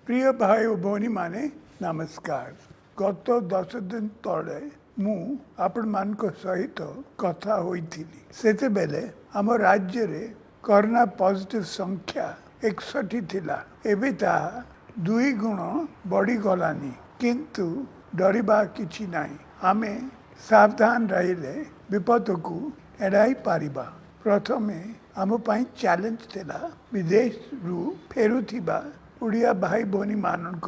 ପ୍ରିୟ ଭାଇ ଓ ଭଉଣୀମାନେ, ନମସ୍କାର। ଗତ 10 ଦିନ ତଳେ ମୁଁ ଆପଣମାନଙ୍କ ସହିତ କଥା ହୋଇଥିଲି। ସେତେବେଳେ ଆମ ରାଜ୍ୟରେ କରୋନା ପଜିଟିଭ ସଂଖ୍ୟା 61 ଥିଲା। ଏବେ ତାହା ଦୁଇ ଗୁଣ ବଢ଼ିଗଲାଣି। କିନ୍ତୁ ଡରିବା କିଛି ନାହିଁ। ଆମେ ସାବଧାନ ରହିଲେ ବିପଦକୁ ଏଡ଼ାଇ ପାରିବା। ପ୍ରଥମେ ଆମ ପାଇଁ ଚ୍ୟାଲେଞ୍ଜ ଥିଲା ବିଦେଶରୁ ଫେରୁଥିବା ଓଡ଼ିଆ ଭାଇ ଭଉଣୀମାନଙ୍କ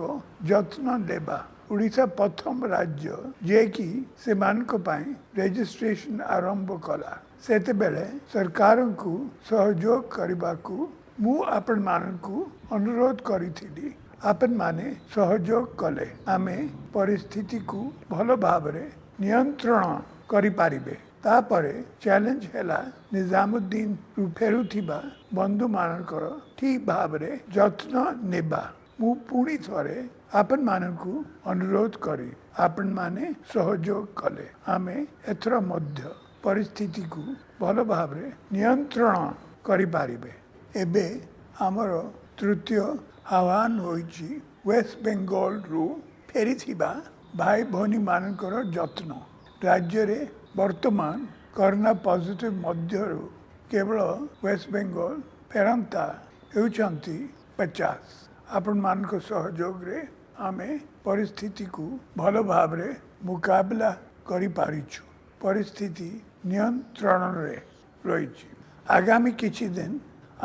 ଯତ୍ନ ନେବା। ଓଡ଼ିଶା ପ୍ରଥମ ରାଜ୍ୟ ଯିଏକି ସେମାନଙ୍କ ପାଇଁ ରେଜିଷ୍ଟ୍ରେସନ ଆରମ୍ଭ କଲା। ସେତେବେଳେ ସରକାରଙ୍କୁ ସହଯୋଗ କରିବାକୁ ମୁଁ ଆପଣମାନଙ୍କୁ ଅନୁରୋଧ କରିଥିଲି। ଆପଣମାନେ ସହଯୋଗ କଲେ ଆମେ ପରିସ୍ଥିତିକୁ ଭଲ ଭାବରେ ନିୟନ୍ତ୍ରଣ କରିପାରିବେ। ତାପରେ ଚ୍ୟାଲେଞ୍ଜ ହେଲା ନିଜାମୁଦ୍ଦିନରୁ ଫେରୁଥିବା ବନ୍ଧୁମାନଙ୍କର ଠିକ୍ ଭାବରେ ଯତ୍ନ ନେବା। ମୁଁ ପୁଣି ଥରେ ଆପଣମାନଙ୍କୁ ଅନୁରୋଧ କରି ଆପଣମାନେ ସହଯୋଗ କଲେ ଆମେ ଏଥର ମଧ୍ୟ ପରିସ୍ଥିତିକୁ ଭଲ ଭାବରେ ନିୟନ୍ତ୍ରଣ କରିପାରିବେ। ଏବେ ଆମର ତୃତୀୟ ଆହ୍ୱାନ ହୋଇଛି ୱେଷ୍ଟ ବେଙ୍ଗଲରୁ ଫେରିଥିବା ଭାଇ ଭଉଣୀମାନଙ୍କର ଯତ୍ନ। ରାଜ୍ୟରେ ବର୍ତ୍ତମାନ କରୋନା ପଜିଟିଭ ମଧ୍ୟରୁ କେବଳ ୱେଷ୍ଟ ବେଙ୍ଗଲ ଫେରନ୍ତା ହେଉଛନ୍ତି 50। ଆପଣମାନଙ୍କ ସହଯୋଗରେ ଆମେ ପରିସ୍ଥିତିକୁ ଭଲ ଭାବରେ ମୁକାବିଲା କରିପାରିଛୁ। ପରିସ୍ଥିତି ନିୟନ୍ତ୍ରଣରେ ରହିଛି। ଆଗାମୀ କିଛି ଦିନ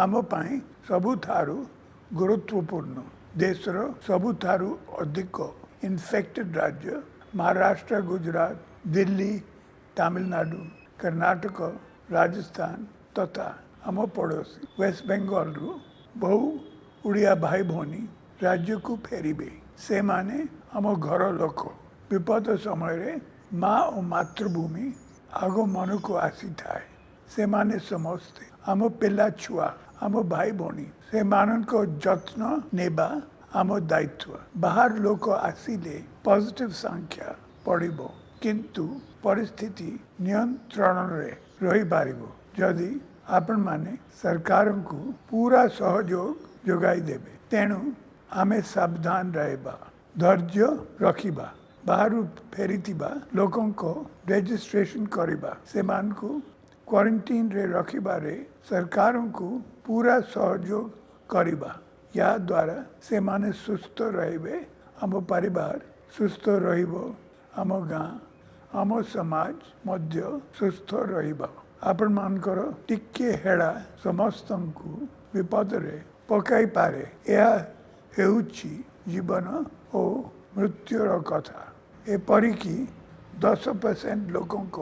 ଆମ ପାଇଁ ସବୁଠାରୁ ଗୁରୁତ୍ୱପୂର୍ଣ୍ଣ। ଦେଶର ସବୁଠାରୁ ଅଧିକ ଇନଫେକ୍ଟେଡ୍ ରାଜ୍ୟ ମହାରାଷ୍ଟ୍ର, ଗୁଜୁରାଟ, ଦିଲ୍ଲୀ, ତାମିଲନାଡ଼ୁ, କର୍ଣ୍ଣାଟକ, ରାଜସ୍ଥାନ ତଥା ଆମ ପଡ଼ୋଶୀ ୱେଷ୍ଟ ବେଙ୍ଗଲରୁ ବହୁ ଓଡ଼ିଆ ଭାଇ ଭଉଣୀ ରାଜ୍ୟକୁ ଫେରିବେ। ସେମାନେ ଆମ ଘର ଲୋକ। ବିପଦ ସମୟରେ ମା ଓ ମାତୃଭୂମି ଆଗ ମନକୁ ଆସିଥାଏ। ସେମାନେ ସମସ୍ତେ ଆମ ପିଲା ଛୁଆ, ଆମ ଭାଇ ଭଉଣୀ। ସେମାନଙ୍କ ଯତ୍ନ ନେବା ଆମ ଦାୟିତ୍ୱ। ବାହାର ଲୋକ ଆସିଲେ ପଜିଟିଭ ସଂଖ୍ୟା ବଢ଼ିବ, କିନ୍ତୁ ପରିସ୍ଥିତି ନିୟନ୍ତ୍ରଣରେ ରହିପାରିବ, ଯଦି ଆପଣମାନେ ସରକାରଙ୍କୁ ପୁରା ସହଯୋଗ ଯୋଗାଇ ଦେବେ। ତେଣୁ ଆମେ ସାବଧାନ ରହିବା, ଧୈର୍ଯ୍ୟ ରଖିବା, ବାହାରୁ ଫେରିଥିବା ଲୋକଙ୍କ ରେଜିଷ୍ଟ୍ରେସନ କରିବା, ସେମାନଙ୍କୁ କ୍ୱାରେଣ୍ଟିନରେ ରଖିବାରେ ସରକାରଙ୍କୁ ପୁରା ସହଯୋଗ କରିବା। ଏହାଦ୍ୱାରା ସେମାନେ ସୁସ୍ଥ ରହିବେ, ଆମ ପରିବାର ସୁସ୍ଥ ରହିବ, ଆମ ଗାଁ, ଆମ ସମାଜ ମଧ୍ୟ ସୁସ୍ଥ ରହିବ। ଆପଣମାନଙ୍କର ଟିକିଏ ହେଳା ସମସ୍ତଙ୍କୁ ବିପଦରେ ପକାଇପାରେ। ଏହା ହେଉଛି ଜୀବନ ଓ ମୃତ୍ୟୁର କଥା। ଏପରିକି 10% ଲୋକଙ୍କ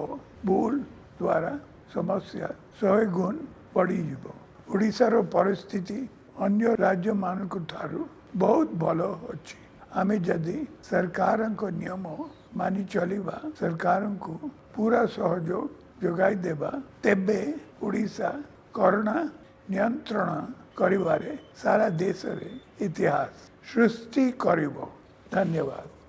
ଭୁଲ ଦ୍ୱାରା ସମସ୍ୟା 100 ଗୁଣ ବଢ଼ିଯିବ। ଓଡ଼ିଶାର ପରିସ୍ଥିତି ଅନ୍ୟ ରାଜ୍ୟମାନଙ୍କ ଠାରୁ ବହୁତ ଭଲ ଅଛି। ଆମେ ଯଦି ସରକାରଙ୍କ ନିୟମ ମାନି ଚଳିବା, ସରକାରଙ୍କୁ ପୁରା ସହଯୋଗ ଯୋଗାଇ ଦେବା, ତେବେ ଓଡ଼ିଶା କରୋନା ନିୟନ୍ତ୍ରଣ କରିବାରେ ସାରା ଦେଶରେ ଇତିହାସ ସୃଷ୍ଟି କରିବ। ଧନ୍ୟବାଦ।